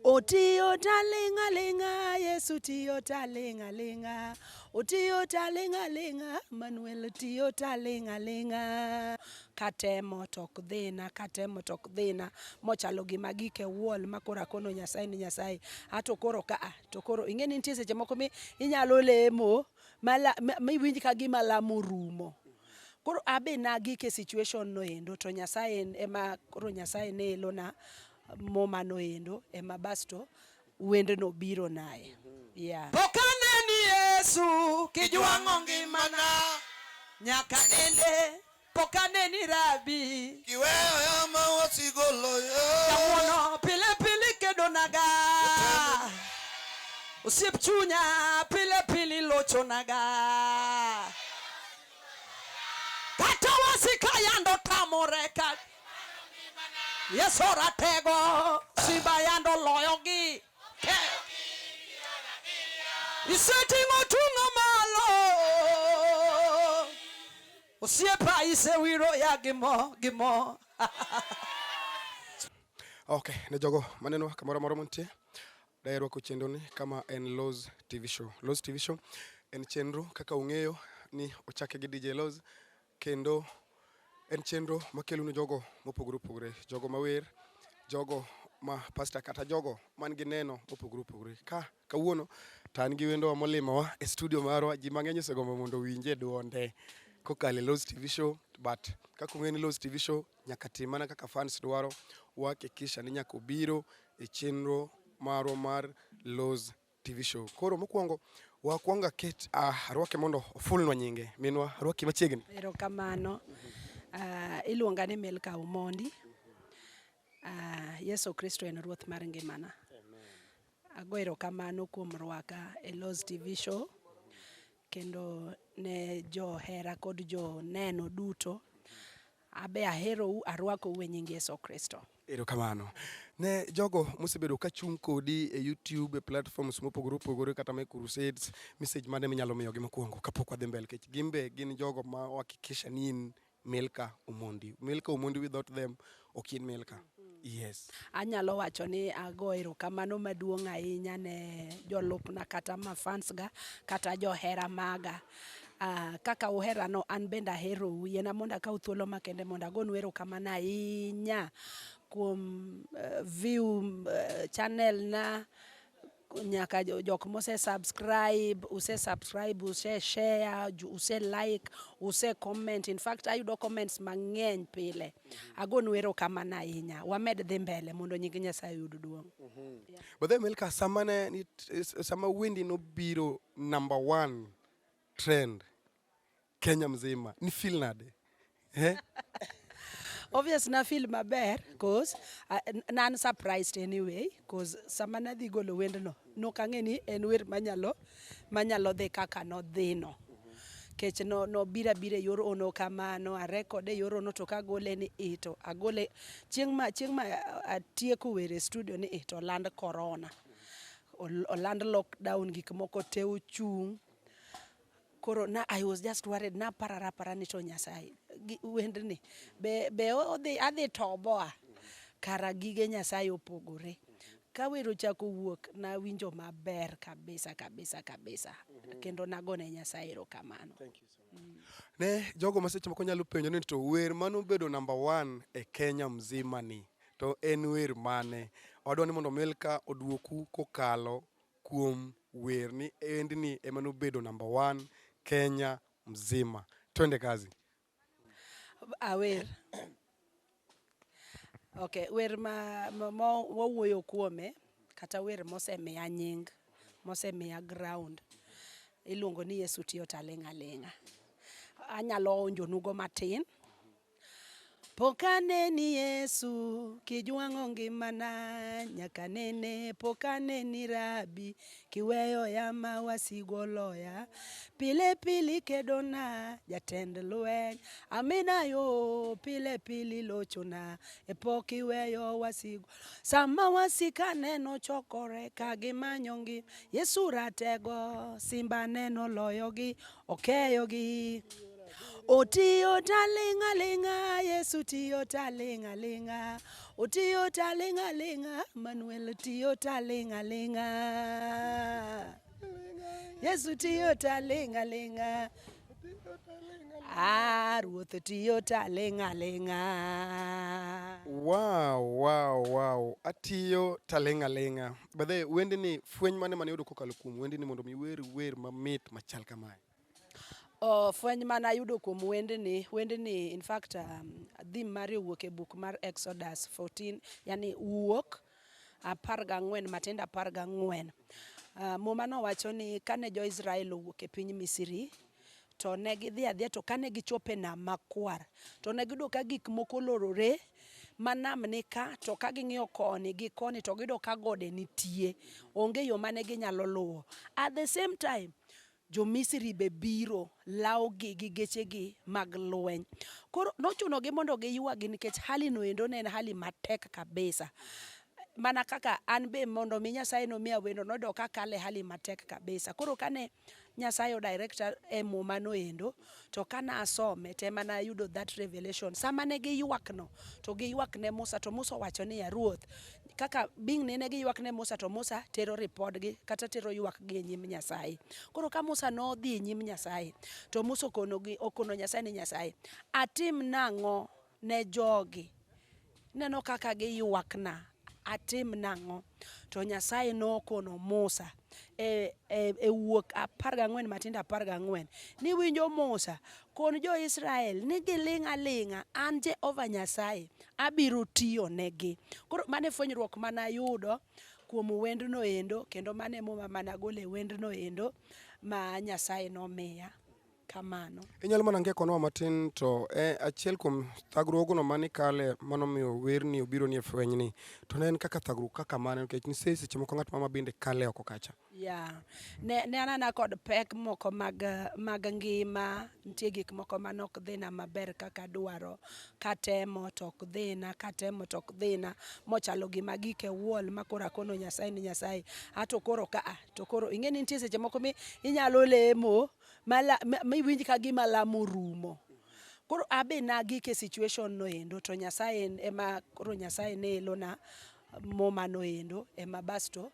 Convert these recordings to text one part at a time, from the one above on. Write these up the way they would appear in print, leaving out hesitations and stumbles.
Otiyo taling' aling'a, Yesu tiyo taling' aling'a. Otiyo taling' aling'a, Manuel tiyo taling' aling'a. Katemo to ok dhina, katemo to ok dhina, mochalo gima gike wall ma koro akono Nyasaye ni Nyasaye, ato koro ka a to koro ing'e ni nitie seche moko mi inyalo lemo miwinj ka gima lamo orumo. Koro abe nagik e situation no endo to Nyasaye ema koro Nyasaye ne elona muma no endo ema basto wendno biro nae. Yeah. Pok aneni Yesu kijwang'o ngimana nyaka nende pok aneni Rabi Kiweyo yama wasigo loyo. Kawuono pile pile kedonaga osiep chunya pile pile lochonaga kata wasika yando tamore ka Yesu ratego simba yando loyogi Iseting'o tunga malo osiepa isewiro ya gi mo gi mo. Okay, ne jogo manenowa kamoro amora muntie, daher rwako chenro ni kama en Loz TV Show. Loz TV Show en chenro kaka ung'eyo ni ochake gi DJ Loz kendo en chenro makelonu jogo mopogore opogore, jogo mawer, jogo ma pastor kata jogo man gi neno mopogore opogore. Ka kawuono to an gi wendowa molimowa e studio marwa, ji mang'eny osegombo mondo owinje duonde kokalo e Loz TV Show, but kaka ung'eyo ni Loz TV Show nyaka tim mana kaka fans dwaro, wahakikisha ni nyaka obiro e chenro marwa mar Loz TV Show. Koro mokwongo wakwongo aket arwake mondo ofulnwa nyinge. Minwa arwaki machiegni. Erokamano. Iluonga ni Milka Omondi. Yesu Kristo en ruoth mar ngimana. Ago erokamano kuom rwaka e Loz TV Show kendo ne johera kod joneno duto. Abe aherou, arwakou e nying Yesu Kristo. Erokamano. Ne jogo mosebedo ka chung' kodi e YouTube, e platforms mopogore opogore kata e crusades, message mane minyalo miyogi mokwongo kapok wadhi mbele nikech gin be gin jogo ma ohakikisha ni in Milka Omondi. Milka Omondi without them ok in Milka. Yes. Anyalo wacho ni ago erokamano maduong' ahinya ne jolupna kata ma fans ga kata johera maga. Kaka uherano an bende aherou. Yiena mondo akaw thuolo makende mondo agonu erokamano ahinya kuom view channel na nyaka jok mose subscribe, use subscribe, use share, use like, use comment. In fact, ayudo comments mang'eny pile. Agonu erokamano ahinya. Wamed dhi mbele mondo nying Nyasaye oyud duong'. But then Milka, sama ne sama wendi nobiro number 1 trend Kenya mzima, ni feel nade? Eh? Obvious na feel maber cause nan surprised anyway cause sama nadhi golo wendno nok ang'e ni en wer manyalo dhi kaka nodhino. Kech no nobiro abira e yor ono kamano, arekode e yor ono to kagole ni i to agole chieng' ma atieko wer e studio ni i to oland corona. Oland lockdown gik moko te ochung'. Koro na I was just worried na parara apara ni to Nyasaye wendni be odhi adhi toboa kara gige Nyasaye opogore. Ka wer ochako wuok nawinjo maber kabisa kabisa kabisa kendo nagone Nyasaye erokamano. Thank you so much. Ne jogo ma seche moko nyalo penjo ni to wer manobedo number 1 e Kenya mzima ni to en wer mane? Wadwa ni mondo Milka oduoku kokalo kuom wer ni wendni ema nobedo number 1 Kenya mzima. Twende kazi. Awer. Okay, wer ma wawuoyo kuome kata wer mosemiya nying, mosemiya ground iluongo ni Yesu tiyo taling' aling'a. Anyalo onjonugo matin. Pok aneni Yesu kijwang'o ngimana nyaka nene, pok aneni Rabi kiweyo yama wasigu oloya, pile pile ikedona jatend lweny, amina yo pile pile ilochona, e pok iweyo wasigu. Sama wasika neno chokore ka gimanyo ngima, Yesu ratego, simba neno loyogi, okeyogi. Otiyo taling' aling'a, Yesu tiyo taling' aling'a. Otiyo taling' aling'a, Manuel tiyo taling' aling'a. Yesu tiyo taling' aling'a. Ah, Ruoth tiyo taling' aling'a. Wow. Atiyo taling' aling'a. By the way, wendni fweny mane mane iyudo kokalo kuom wendni mondo mi iwer wer mamit machal kamae? Oh, fweny mane ayudo kuom wendni, wendni in fact theme mare owuok e buk mar Exodus 14, yani wuok 14 matindo 14. Muma no wacho ni kane jo-Israel owuok e piny Misri, to ne gidhi adhiya to kane gichopo e nam makwar, to ne giyudo ka gik moko olorore ma nam ni ka to ka ging'iyo koni gi koni to giyudo ka gode nitie. Onge yo mane ginyalo luwo. At the same time, jo-Misri be biro lawogi gi gechegi mag lweny. Koro nochunogi mondo giywagi nikech hali no endo ne en hali matek kabisa. Mana kaka an be mondo mi Nyasaye nomiya wendo noyudo ka akalo e hali matek kabisa. Koro kane Nyasaye o directa e muma no endo, to kane asome to ema nayudo that revelation. Sama ne giywak no, to giywak ne Musa to Musa owacho niya, Ruoth, kaka being ni ne giywak ne Musa to Musa tero ripodgi kata tero ywak gi e nyim Nyasaye. Koro ka Musa nodhi e nyim Nyasaye, to Musa okonogi, okono Nyasaye ni Nyasaye, atim nang'o ne jogi? Ineno kaka giywakna, atim nang'o? To Nyasaye nokono Musa e wuok 14 matindo 14 ni winjo Musa, kon jo-Israel ni giling' aling'a, an Jehova Nyasaye abiro tiyo negi. Koro mano e fwenyruok mane ayudo kuom wendno endo kendo mano e muma mane agolo e wendno endo ma Nyasaye nomiya. Kamano. Inyalo mana ngekonwa matin to achiel kuom thagruogno mane ikale manomiyo werni obironi e fwenyni to ne en kaka thagruok kaka mane nikech nitie seche moko ng'at mama bende kale oko kacha. Yeah. Ne an ana kod pek moko mag ngima, nitie gik moko mane ok dhina maber kaka adwaro, katemo to ok dhina, katemo to ok dhina, mochalo gima gike wuol ma koro akono Nyasaye ni Nyasaye, ato koro ka a, to koro ing'e ni nitie seche moko mi inyalo lemo miwinj ka gima lamo orumo. Koro abe nagik e situation no endo to Nyasaye ema koro Nyasaye ne elona muma no endo ema basto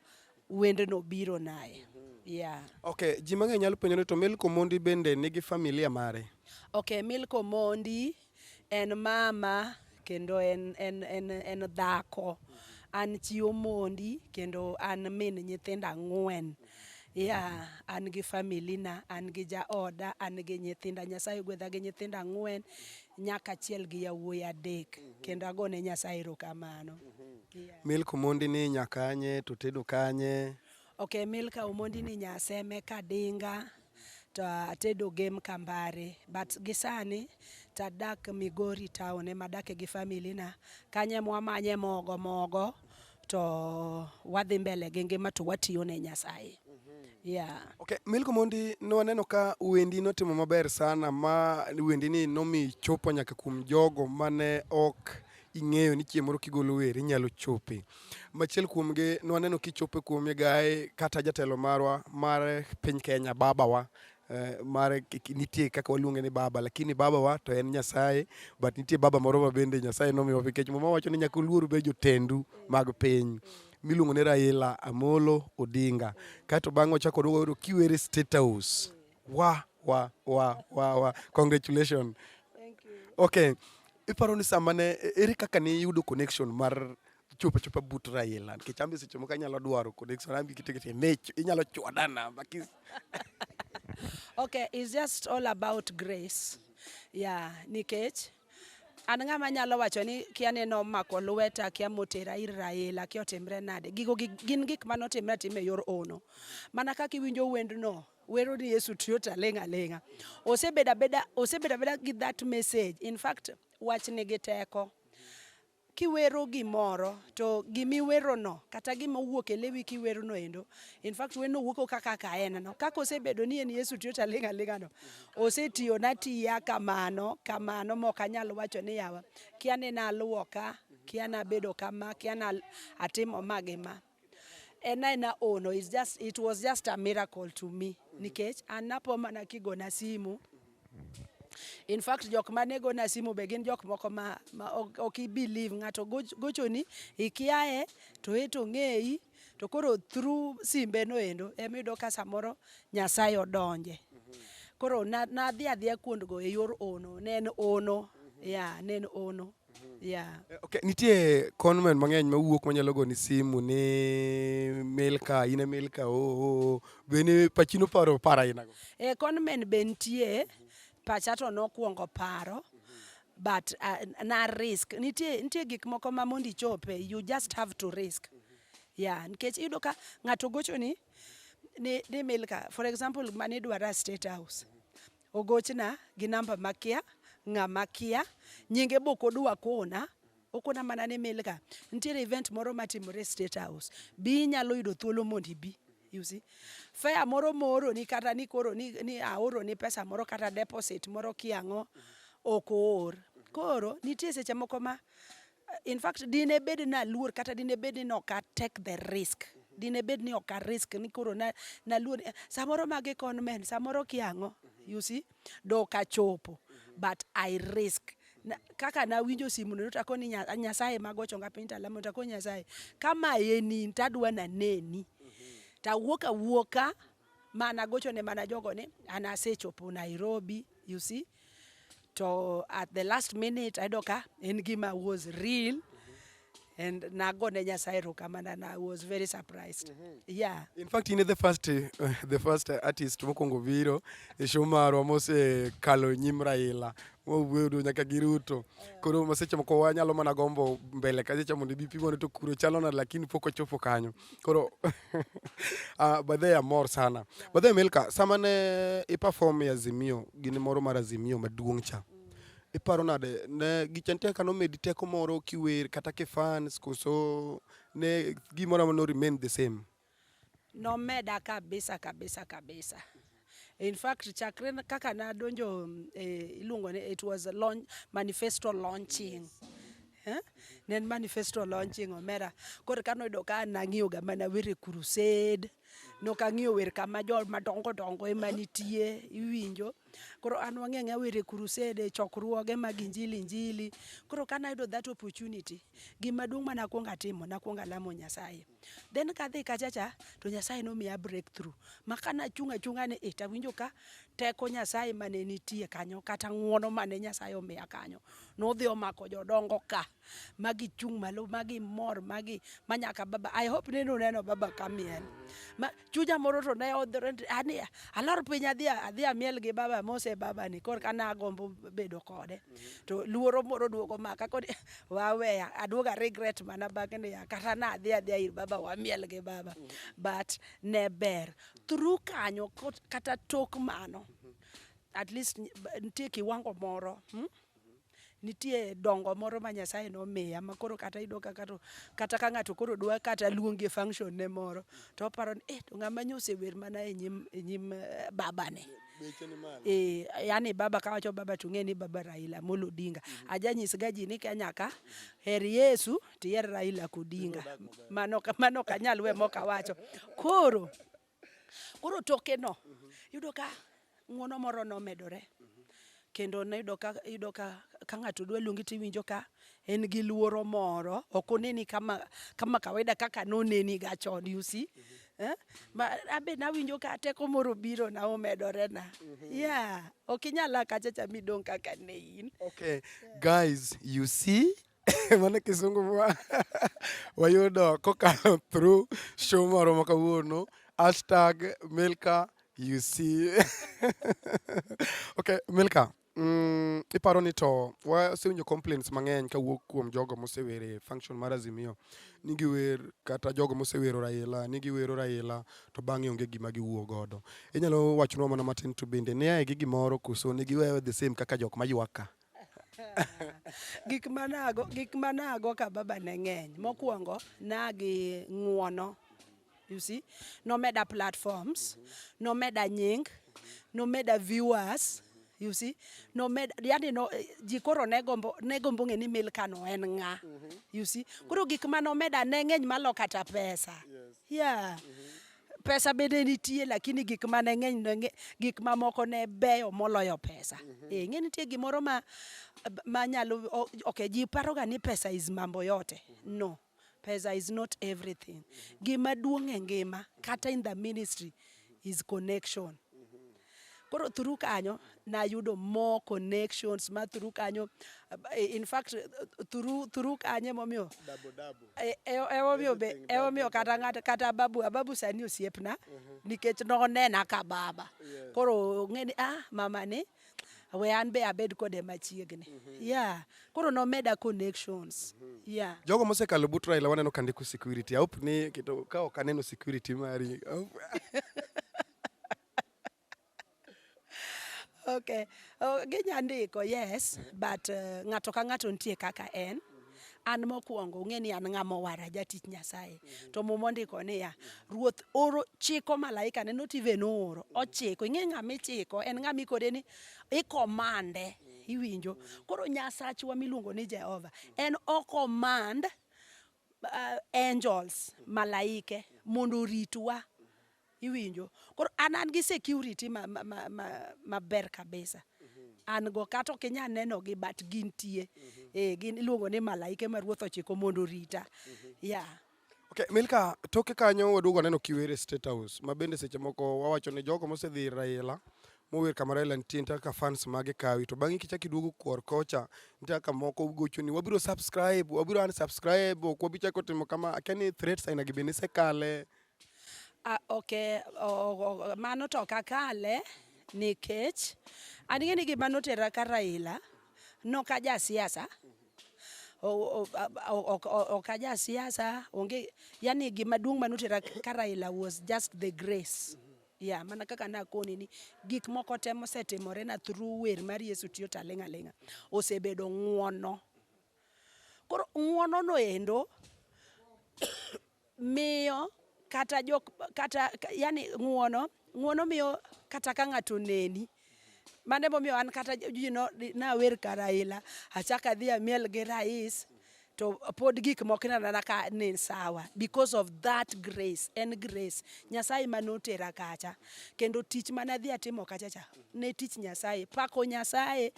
wendno biro nae. Yeah. Okay, ji mang'eny nyalo penjo ni to Milka Omondi bende nigi familia mare? Okay, Milka Omondi en mama kendo en dhako. An chi Omondi kendo an min nyithindo 4. Yeah, an gi family na, an gi jaoda, an gi nyithinda. Nyasaye ogwedha gi nyithindo 4, nyaka achiel gi yawuoyi 3. Kendo agone Nyasaye erokamano. Yeah. Milka Omondi ni nyakanye to tedo kanye? Okay, Milka Omondi ni Nyaseme Kadinga to atedo Gem Kambare. But gi sani tadak Migori town ema adake gi family na. Kanyo ema wamanye mogo to wadhi mbele gi ngima to watiyo ne Nyasaye. Yeah. Okay, Milka Omondi nwaneno ka wendi notimo maber sana ma wendi ni nomi chopo nyaka kuom jogo mane ok ing'eyo ni chieng' moro kigolo wer inyalo chope. Machiel kuomgi nwaneno kichopo kuom migae kata jatelo marwa mar piny Kenya babawa mar nitie kaka waluonge ni baba lakini babawa to en Nyasaye but nitie baba moro ma bende Nyasaye nomiwa nikech muma wacho ni nyaka uluor be jotendu mag piny miluongo ni Raila Amolo Odinga. Kaeto bang'e wachako wayudo kiwere State House. Wa wa wa wa wa congratulations. Thank you. Okay, iparo ni sama ne ere kaka ne iyudo connection mar chopo achopa but Raila nikech an be seche moko anyalo dwaro connection an be kite mich inyalo chwada namba kis Okay, it's just all about grace. Yeah, nikech an ng'ama nyalo wacho ni kia neno mako lweta, kia motera ir Raila, kia otimre nade. Gigo gin gik mane otimre atima e yor ono. Mana kaka iwinjo wendno, wero ni Yesu tiyo to aling' aling'a. Osebedo abeda gi that message. In fact, wach nigi teko. Kiwero gimoro to gimiwerono kata gima owuok e lewi kiwerono endo, in fact wendno wuok kaka en no. Kaka osebedo ni en Yesu tiyo to aling' aling'a no, osetiyona tiya kamano kamano mok anyal wacho ni yawa, kia ni naluwo ka, kia nabedo kama, kia na atimo ma gi ma. En aena ono, it was just a miracle to me. Nikech an napo mana kigona simu. In fact jok mane gona simu be gin jok moko ma, ma ok, ok i believe ng'ato gochoni ikiaye to e to ng'eyi to koro through simbe no endo emiyudo ka samoro Nyasaye odonje. Koro nadhi adhiya kuondgo e yor ono, ne en ono, yeah, ne en ono. Yeah. Okay, nitie conmen mang'eny mawuok manyalo goni simu ni Milka, in e Milka, oh, oh, oh. Be ni pachi noparo paro ainago? E conmen be nitie, pacha to nokwongo paro but na risk. Nitie, nitie gik moko ma mondo ichope, you just have to risk. Yeah, nikech iyudo ka ng'ato gochoni ni, ni Milka, for example, mane idwara State House. Ogochna gi namba makia, ng'ama kia, nyinge be ok odwa kona, okona mana ni Milka, nitiere event moro matimore e State House, bi inyalo yudo thuolo mondo ibi. You see? Fare moro mooroni kata ni koro ni, ni aoroni pesa moro kata deposit moro kia ang'o, ok oor. Koro nitie seche moko ma in fact dine bed ni aluor kata dine bed ni ok a take the risk dine bed ni ok a risk ni koro na naluor samoro magi con men samoro kia ang'o you see dok achopo but I risk na, kaka nawinjo simu no takoni Nyasaye magochonga piny talamo takoni Nyasaye kama en in tadwa naneni tawuok awuoka mana gochone mana jogo ni an asechopo Nairobi you see to at the last minute ayudo ka en gima was real and nagone Nyasaye erokamano and I was very surprised. Yeah. In fact, in the first artist mokwongo biro e show marwa mosekalo nyim Raila mowuoyo nyaka gi Ruto. Koro ma seche moko wanyalo mana gombo mbele kacha mondo ibi pimone to kuro chalo nade lakini pok ochopo kanyo. Koro badhe amor sana. Badhe Milka, sama ne i perform e Azimio, gini moro mar Azimio maduong' cha. Iparo nade ne gicha nitie kaka nomedi teko moro kiwer kata ki fans koso ne gimoro amora no remain the same? Nomeda kabisa kabisa kabisa. In fact, chakre kaka nadonjo iluongo ni it was a launch, manifesto launching. Eh? Ne en manifesto launching omera. Koro ka noyudo ka nang'iyo ga mana wer e crusade, nok ang'iyo wer kama joma dongo dongo ema nitie, iwinjo. Koro an wang'e ang'eya wer e crusade, e chokruoge mag injili injili. Koro ka nayudo that opportunity, gima duong' mane akwongo atimo, nakwongo alamo Nyasaye. Then kadhi kacha cha, to Nyasaye nomiya breakthrough. Ma kanachung' achung'a ni eh, tawinjo ka teko Nyasaye mane nitie kanyo, kata ng'uono mane Nyasaye omiya kanyo, nodhi omako jodongo ka, ma gichung' malo, ma gimor, magi, ma nyaka baba, I hope ni nuneno baba ka miel. Ma chunya moro to ne odhore, ani alor piny adhi adhi amiel gi baba mose baba ni, korka nagombo bedo kode. To luoro moro duogo maka koni waweya, aduogo a regret mana bang'e niya, kata nadhi adhiya ir baba wamiel gi baba. But ne ber. Through kanyo, kata tok mano, at least nitie kiwango moro, Nitie dongo moro ma Nyasaye nomiya ma koro kata iyudo kaka to kata ka ng'ato koro dwa kata luongi e function ne moro to oparo ni eh to ng'ama nyo osewer mana e nyim, e nyim baba ni. Eh, yani baba kawacho baba to ng'e ni baba Raila Amolo Odinga. Ajanyis ga ji ni Kenya ka her Yesu to iher Raila Odinga. Mano, mano ok anyal we mok awacho. Koro, koro toke no, iyudo ka ng'uono moro nomedore. Kendo niyudo ka, iyudo ka, ka ng'ato dwa luongi tiwinjo ka en gi luoro moro, ok oneni kama, kama kawaida kaka noneni ga chon, you see. Eh? Ma abe nawinjo ka teko moro biro na omedore na. Yeah, ok inyal a kacha cha midong' kaka ne in. Okay, guys, you see? Mano kisungu ma wayudo kokalo through show moro ma kawuono. Hashtag Milka you see. Okay, Milka, iparo ni to wasewinjo complaints mang'eny kawuok kuom jogo mosewer e function mar Azimio ni giwer kata jogo mosewero Raila ni giwero Raila to bang'e onge gima giwuok godo. Inyalo wachonwa mana matin to bende ne ae gi gimoro koso ne giweyo the same kaka jok maywak ka? Gik manago, gik manago ka baba ne ng'eny. Mokwongo, nagi ng'uono. You see? Nomeda platforms, nomeda nying, nomeda viewers, you see? Nomeda, yani no, ji koro ne gombo, ne gombo ng'e ni Milka no en ng'a. You see? Koro gik manomeda ne ng'eny malo kata pesa. Yeah. Pesa bende nitie lakini gik mane ng'eny ne gik mamoko ne beyo moloyo pesa. Eh, ing'e nitie gimoro ma manyalo okay, ji paroga ni pesa is mambo yote. No. Pesa is not everything. Gima duong' e ngima kata in the ministry is connection. Koro through kanyo nayudo more connections ma through kanyo, in fact through kanyo emomiyo emomiyo be emomiyo kata ng'ato kata babu ababu sani osiepna nikech nonena ka baba. Koro ong'e ni ah mama ni we an be abed kode machiegni. Yeah. Koro nomeda connections. Yeah. Jogo mosekalo but Raila waneno ka ndiko security. I hope ni kito ka ok aneno security mari. Okay. Oh, ginya ndiko yes, but ng'ato ka ng'ato nitie kaka en. An mokwongo ung'e ni an ng'ama owara jatich Nyasaye. To muma ondiko niya, Ruoth oro chiko malaika ne not even ooro, ochiko. Ing'e ng'ama ichiko en ng'ama ikone ni ikomande, iwinjo. Koro Nyasachwa miluongo ni Jehova, en o command angels, malaike mondo oritwa. Iwinjo. Koro an an gi security ma, ma, ma, ma, maber kabisa. An go kata ok inyal neno gi but gintie. Eh, gin iluongo ni malaike ma Ruoth ochiko mondo orita. Yeah. Okay, Milka, toke kanyo waduogo waneno kiwer e State House, ma bende seche moko wawacho ni jogo mosedhi ir Raila, mower kama Raila nitie, nitie kaka fans mage kawi, to bang'e kichak iduogo kuor kocha, nitie kaka moko gocho ni wabiro subscribe, wabiro unsubscribe, ok wabi chako timo kama, akia ni threats aina gi be nisekale. Ah, okay, mano to ok akale nikech an ing'e ni gima notera ka Raila nok aja siasa. Ok aja siasa, onge yani gima duong' manotera ka Raila was just the grace. Yeah, mana kaka nakoni ni gik moko te mosetimore na through wer mar Yesu tiyo to aling' aling'a osebedo ng'uono. Koro ng'uono no endo miyo kata jok kata yani ng'uono ng'uono miyo kata ka ng'ato oneni. Mano emomiyo an kata ji no nawer ka Raila, achak adhi amiel gi Rais to pod gik moko ineno anena ka ni sawa because of that grace, en grace. Nyasaye ema notera kacha kendo tich mane adhi atimo kacha cha ne tich Nyasaye. Pako Nyasaye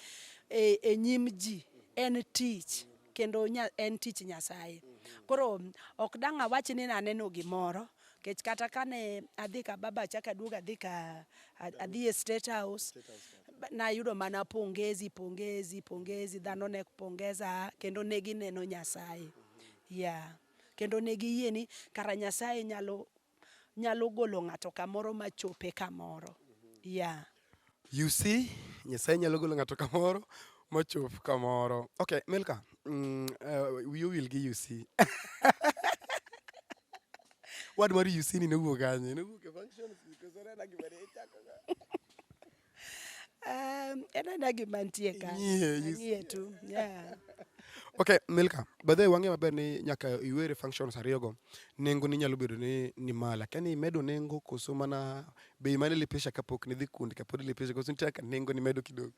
e nyim ji en tich kendo en tich Nyasaye. Koro ok dang' awach ni naneno gimoro nikech kata kane adhi ka baba achako aduogo adhi ka adhi e State House nayudo mana pongezi pongezi pongezi dhano ne pongeza kendo ne gineno Nyasaye. Yeah. Kendo ne giyie ni kara Nyasaye nyalo nyalo golo ng'ato kamoro machope kamoro. Yeah. You see, Nyasaye nyalo golo ng'ato kamoro machop kamoro. Okay, Milka, wiyi owil gi you see. Word mar you see ni nowuok kanye? Nowuok e functions koso en aena gima ne ichako go? En aena gima nitie ka. Ing'iye, you Ang'iye tu. Yeah. Okay, Milka, by the way wang'eyo maber ni nyaka iwer e functions ariyogo, nengo ni nyalo bedo ni ni malo. Akia ni imedo nengo koso mana bei mane ilipisha kapok nidhi kundi kapod ilipisha koso nitie kaka nengo nimedo kidogo?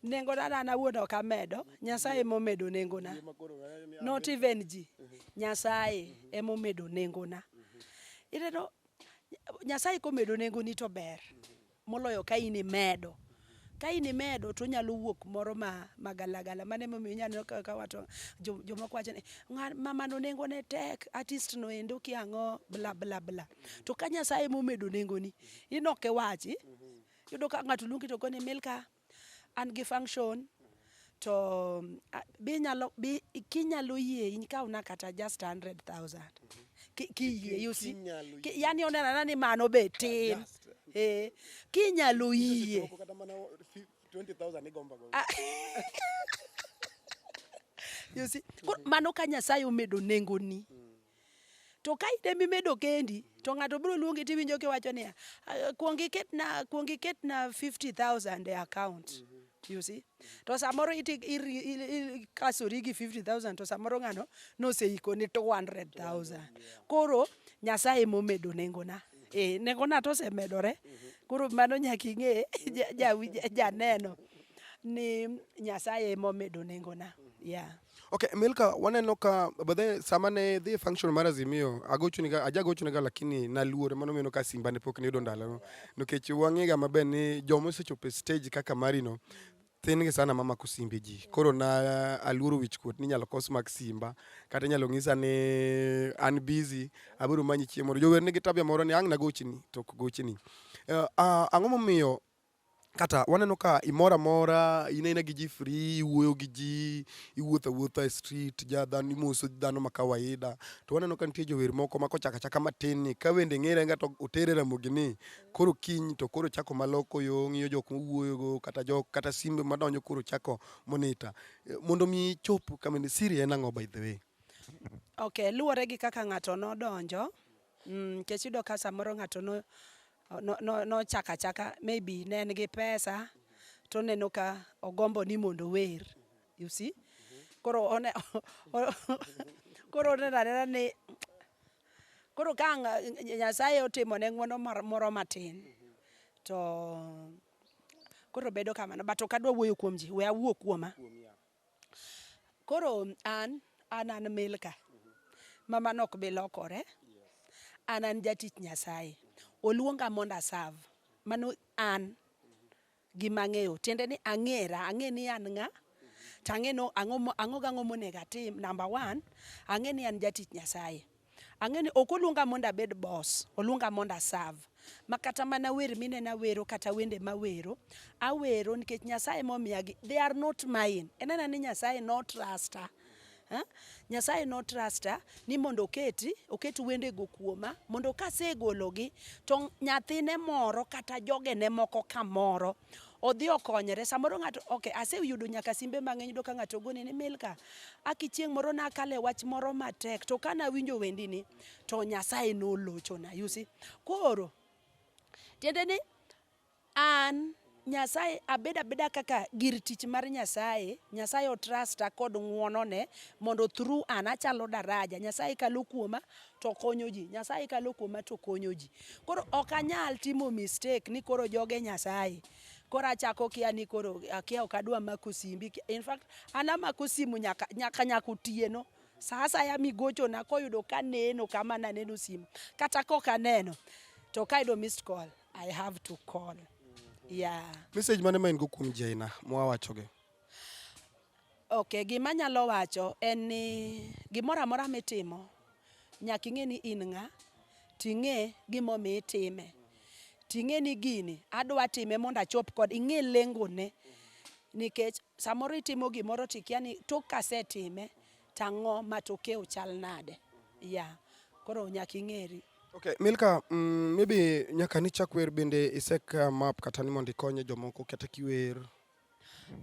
Nengo na an awuon ok amedo, Nyasaye emomedo nengona. Not even ji. Nyasaye emomedo nengona. Ineno, Nyasaye komedo nengoni to ber moloyo ka in imedo. Ka in imedo to onyalo wuok moro ma magalagala. Mano emomiyo inyalo neno ka wacho jomoko wacho ni mamano nengone tek, artist no endo kia ang'o bla bla bla. To ka Nyasaye emomedo nengoni, in ok iwachi. Iyudo ka ng'ato luongi to koni Milka, an gi function to be inyalo be kinyalo yie ikawna kata just 100,000. Kiyie, you see. Yani oneno anena ni mano be tin. Eh, kinyalo yie. Kata mana 20,000 igombo go. You see, koro mano ka Nyasaye omedo nengoni. To ka in emimedo kendi, to ng'ato biro luongi tiwinjo kiwacho niya, kuong iketna kuong iketna 50,000 e account. You see? To samoro ikasori gi 50,000 to samoro ng'ano noseikoni 200,000. Koro Nyasaye emomedo nengona. Eh, nengona to osemedore. Koro mano nyaka ing'e janeno ni Nyasaye emomedo nengona. Yeah. Okay, Milka, waneno ka bathe sama ne dhi e function mar Azimio, agochoniga, ajagochoniga lakini naluor mano miyo ka simba ne pok niyudo ndalono. Nikech wang'ega maber ni joma osechopo e stage kaka marino, thin gi sana mamako simbe ji. Koro na aluoro wichkuot ni inyalo kos mak simba, kata inyalo ng'isa ni an busy, abiro manyi chieng' moro. Jower nigi tabia moro ni ang' nagochni to ok gochni. Ang'o momiyo kata waneno ka imor amora in aina gi ji free, iwuoyo gi ji, iwuotho awuotha e street, ja dhano imoso dhano ma kawaida. To waneno ka nitie jower moko ma kochako achaka matin ni ka wende ng'ere nga to otere Ramogi ni koro kiny to koro chako maloko yo, ng'iyo jok mowuoyogo kata jok kata simbe madonjo koro chako monitor. Mondo mi ichop kama siri en ang'o by the way? Okay, luwore gi kaka ng'ato nodonjo. Nikech iyudo ka samoro ng'ato no nochako achaka maybe ne en gi pesa to oneno ka ogombo ni mondo ower. You see? Koro one koro oneno anena ni koro ka ang' Nyasaye otimone ng'uono moro matin to koro bedo kamano. But ok adwa wuoyo kuom ji, we awuo kuoma. Koro an an Milka. Mama no ok bi lokore. An an jatich Nyasaye. Oluonga mondo a serve. Mano an gima ang'eyo. Tiende ni ang'era, ang'e ni an ng'a, to ang'e no ang'o gang'o monego atim. Number one, ang'e ni an jatich Nyasaye. Ang'e ni ok oluonga mondo abed boss, oluonga mondo a serve. Ma kata mana wer mineno awero kata wende mawero, awero nikech Nyasaye momiyagi, they are not mine. En aena ni Nyasaye no trust-a. Nyasaye no trust-a ni mondo oket wendego kuoma mondo kasegologi to nyathine moro kata jogene moko kamoro odhi okonyre. Samoro ng'ato, okay, aseyudo nyaka simbe mang'eny iyudo ka ng'ato goni ni Milka, aki chieng' moro nakale wach moro matek to kana winjo wendi ni to Nyasaye nolochona. You see? Koro, tiende ni an Nyasaye abedo abeda kaka gir tich mar Nyasaye, Nyasaye o trust-a kod ng'uono ne mondo through an achalo daraja. Nyasaye kalo kuoma to konyo ji, Nyasaye kalo kuoma to konyo ji. Koro ok anyal timo mistake ni koro joge Nyasaye. Koro achako kia ni koro akia ok adwa mako simbi. In fact, an amako simu nyaka nyaka nyaka otieno. Sa asaya migochona koyudo kaneno kama naneno simu. Kata kok aneno, to kayudo missed call, I have to call. Yeah. Message mane ma in go kuom ji aina mwawachogi? Okay, gima anyalo wacho en ni gimoro amora mitimo nyaka ing'e ni in ng'a, ting'e gimomiyo itime. Ting'e ni gini adwa time mondo achop kod ing'e lengo ne. Nikech samoro itimo gimoro tikia ni tok kasetime tang'o matokeo chal nade. Yeah. Koro nyaka ing'eri. Okay, Milka, maybe nyaka nichak wer bende ise come up kata ni mondo ikonye jomoko kata kiwer.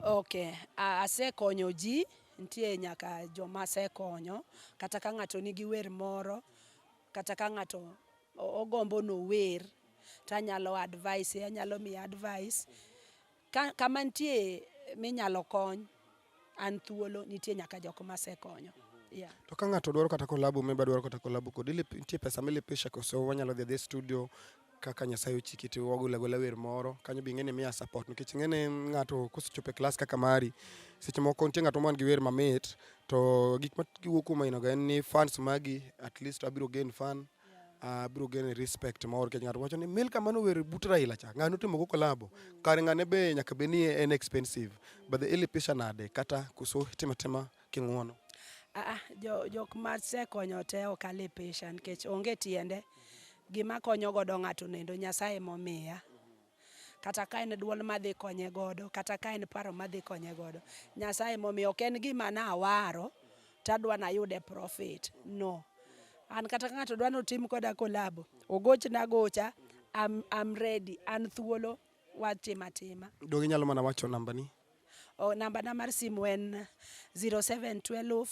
Okay, asekonyo ji, nitie nyaka joma asekonyo, kata ka ng'ato nigi wer moro, kata ka ng'ato ogombo nower, tanyalo advise, anyalo miye advice. Kama nitie minyalo kony, an thuolo, nitie nyaka jok masekonyo. Yeah. To ka ng'ato dwaro kata collabo, maybe dwaro kata collabo kodi, nitie pesa milipisha koso wanyalo dhi adhiya e studio kaka Nyasaye ochiki to wagolo agola wer moro kanyo be ing'e ni miya support nikech ing'e ni ng'ato kosechopo e class kaka mari seche moko nitie ng'ato man gi wer mamit to gik ma giwuok kuom aina go en ni fans magi at least abiro gain fan abiro gain respect moro nikech ng'ato wacho ni Milka mano wer but Raila cha ng'ano otimo go collabo kare ng'ane be nyaka bed ni en expensive but the ilipisha nade kata koso itimo atima king'uono. Ah, jok masekonyo te ok alipisha nikech onge tiende. Gima konyo godo ng'ato nendo Nyasaye momiya. Kata ka en duol madhi konye godo, kata ka en paro madhi konye godo. Nyasaye momiya, ok en gima nawaro tadwa nayude profit. No. An kata ka ng'ato dwa notim koda collabo, ogochna agocha, I'm ready. An thuolo watimo atima. Donge inyalo mana wacho namba ni? Oh, namba na mar simu en 0712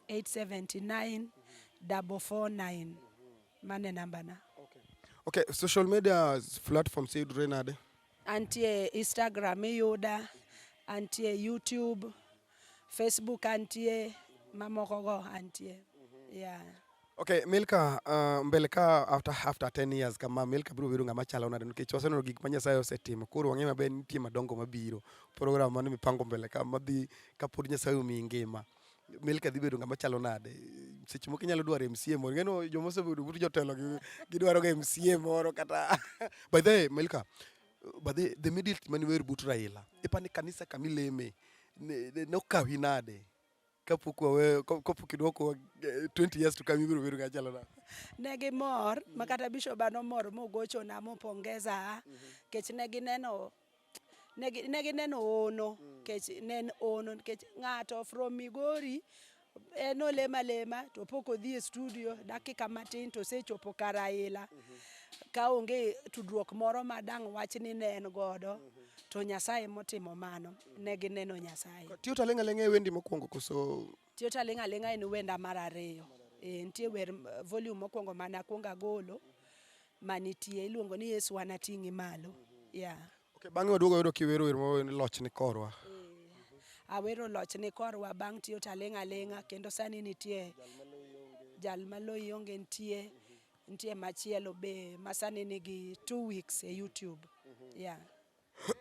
879 449. Mano e namba na. Okay, social media platforms iyudore nade? Antie Instagram iyuda, antie YouTube, Facebook antie, mamoko go antie. Yeah. Okay, Milka, mbele ka after 10 years kama Milka biro bedo ng'ama chalo nade nikech waseneno gik ma Nyasaye osetimo koro wang'eyo maber ni nitie madongo mabiro. Program mane mipango mbele ka madhi kapod Nyasaye omiyi ngima. Milka dhi bedo ng'ama chalo nade? Seche moko inyalo dwaro MCA moro. Ing'e ni joma osebedo but jotelo gi gidwaro ga MCA moro kata. By the way, Milka, by the minute mane iwer but Raila, ipani kanisa kamileme nokawi nade? Kapok waweyo, kapok idwoko 20 years to come ibiro bedo ng'ama chalo nade? Ne gimor ma kata bishop nomor mogochona mopongeza kech ne gineno ne gineno ono kech ne en ono nikech ng'ato from Migori en olemo alema to pok odhi e studio dakika matin to osechopo kar Raila ka onge tudruok moro ma dang' wach ni ne en godo to Nyasaye motimo mano ne gineno Nyasaye. Tiyo to aling' aling'a e wendi mokwongo koso? Tiyo to aling' aling'a en wenda mar ariyo. E, nitie wer volume mokwongo mane akwongo agolo manitie iluongo ni Yesu anating'i malo. Yeah. Okay, bang'e waduogo yudo kiwero wer moro ni loch ni korwa. Awero loch ni korwa bang' tiyo to aling' aling'a kendo sani nitie jal maloyi onge nitie nitie machielo be masani nigi 2 weeks e YouTube. Yeah.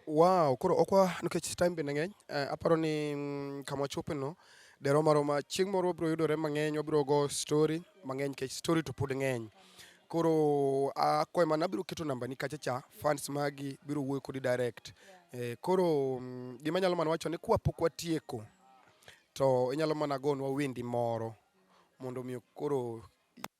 Wow, koro okwa nikech time bende ng'eny. Aparo ni kama wachope no dero maroma chieng' moro wabiro yudore mang'eny, wabiro go story mang'eny nikech story to pod ng'eny. Koro akwayo mana abiro keto namba ni kacha cha, fans magi biro wuoyo kodi direct. Koro gima anyalo mana wacho ni kwa pok watieko to inyalo mana gonwa wendi moro mondo omiyo koro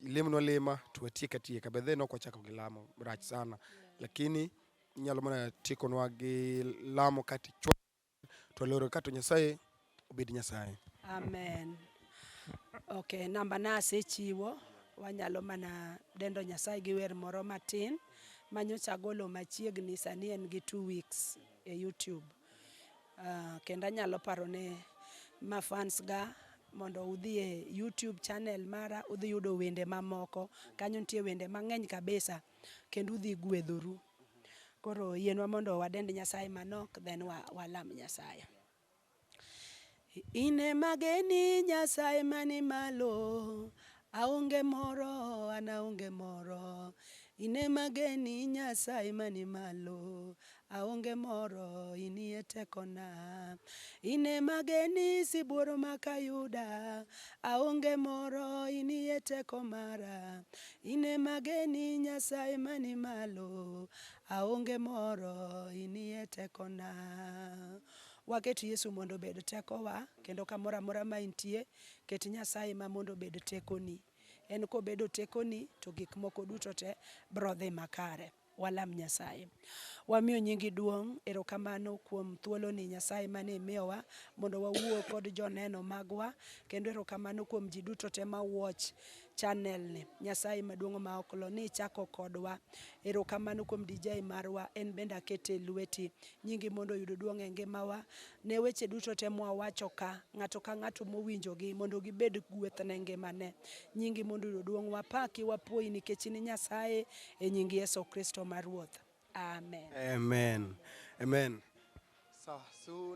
ilemnwa lema to watiek atieka. By then ok wachako gi lamo rach sana. Lakini inyalo mana tiekonwa gi lamo kata to loro kato Nyasaye obed Nyasaye. Amen. Okay, namba na asechiwo, wanyalo mana dendo Nyasaye gi wer moro matin manyocha agolo machiegni sani en gi 2 weeks e YouTube. Kendo anyalo paro ne ma fans ga mondo udhi e YouTube channel mara udhi yudo wende mamoko. Kanyo nitie wende mang'eny kabisa kendo udhi gwedhoru. Koro yienwa mondo wadend Nyasaye manok then walam Nyasaye. In ema ageni Nyasaye mani malo, aonge moro an aonge moro. In ema ageni Nyasaye mani malo, aonge moro inie tekona. In ema ageni sibuor makayuda, aonge moro inie teko mara. In ema ageni Nyasaye mani malo, aonge moro inie tekona. Waket Yesu mondo obed tekowa kendo kamoro amora ma intie, ket Nyasaye ma mondo obed tekoni. En kobedo tekoni to gik moko duto te biro dhi makare. Walam Nyasaye. Wamiyo nyingi duong', erokamano kuom thuoloni Nyasaye mane imiyowa mondo wawuo kod joneno magwa kendo erokamano kuom ji duto te ma watch channel ni. Nyasaye maduong' ma ok lo ni ichako kodwa. Erokamano kuom DJ marwa, en bende akete e lweti. Nyingi mondo oyud duong' e ngimawa. Ne weche duto te mwawacho ka, ng'ato ka ng'ato mowinjogi mondo gibed gweth ne ngimane. Nyingi mondo oyud duong', wapaki, wapuoyi nikech in Nyasaye e nying Yesu Kristo ma Ruoth. Amen. Amen. Amen. Sawa, so